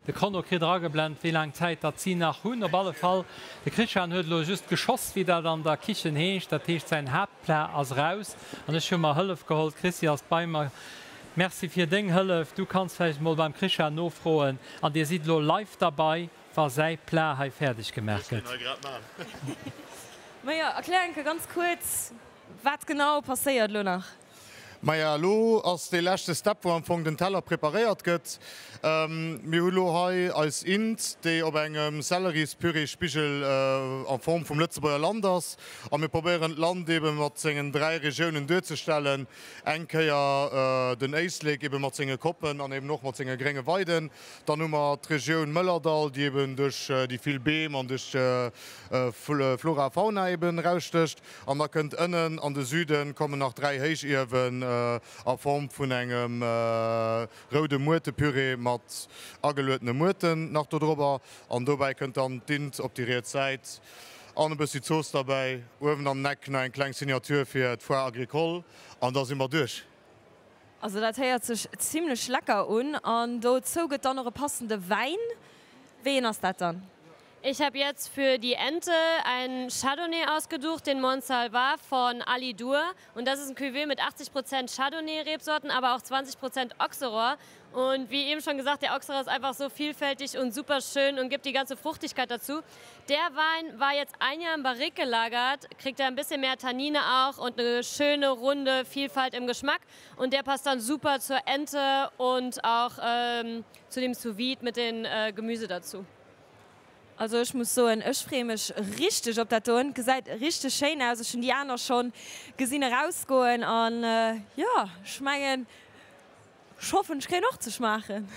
De Chrono kritt erageblent, wéi laang Zäit datt si nach hunn. Op alle Fall, de Christian huet elo just geschoss, wéi dat an der Kichen heescht. Dat heescht, säin Haaptplat ass eraus an ech hu mer Hëllef geholl. D'Chrissi ass bei mer. Merci fir deng Hëllef. Du kanns vläicht emol beim Christian nofroen. An dir sidd elo live derbei, wa säi Plat hei fäerdeg gemaach gëtt. Majo, erklär eng Kéier ganz kuerz, wat genau passéiert elo nach. Maja, elo ass dee leschte Step, wou am Fong den Teller preparéiert gëtt. Mir hu lo hei eis Int, déi op engem Sellerispüree-Spigel a Form vum Lëtzebuerger Land ass. A mir probéieren d'Land ebe mat sengen 3 Regiounen duerzestellen. Eng Kéier den Éislek ebe mat senge Koppen an eben och mat senge grénge Weiden. Dann hu mer d'Regioun Mëllerdall, déi eben duerch déi vill Beem an duerch Flora a Fauna eben erausstécht. An da kënnt ënnen an de Süden kommen nach 3 Héichiewen a Form vun engem roude Muertepüree mat ageluetene Muerten nach do drobber. An dobäi kënnt dann d'Int op déi riets Säit an e bëssi Zooss derbäi. Uewen am Eck nach eng kleng Signature fir d'Foire Agricole an da si mer duerch. Also dat héiert sech zimlech lecker un. An dozou gëtt dann och e passende Wäin. Wéi een ass dat dann? Ich habe jetzt für die Ente einen Chardonnay ausgeducht, den Montsalvat von Alidur. Und das ist ein Cuvée mit 80 Prozent Chardonnay-Rebsorten, aber auch 20 Prozent Auxerrois. Und wie eben schon gesagt, der Auxerrois ist einfach so vielfältig und super schön und gibt die ganze Fruchtigkeit dazu. Der Wein war jetzt ein Jahr im Barrique gelagert, kriegt er ein bisschen mehr Tannine auch und eine schöne runde Vielfalt im Geschmack. Und der passt dann super zur Ente und auch ähm, zu dem Sous Vide mit den äh, Gemüse dazu. Also ech muss soen, ech freeë mech richteg op dat doen. Gesäit richteg schéin aus. Ech hunn déi aner schonn gesinn erausgoen an jo, ech mengen, ech hoffen ech kréien och ze schmaachen.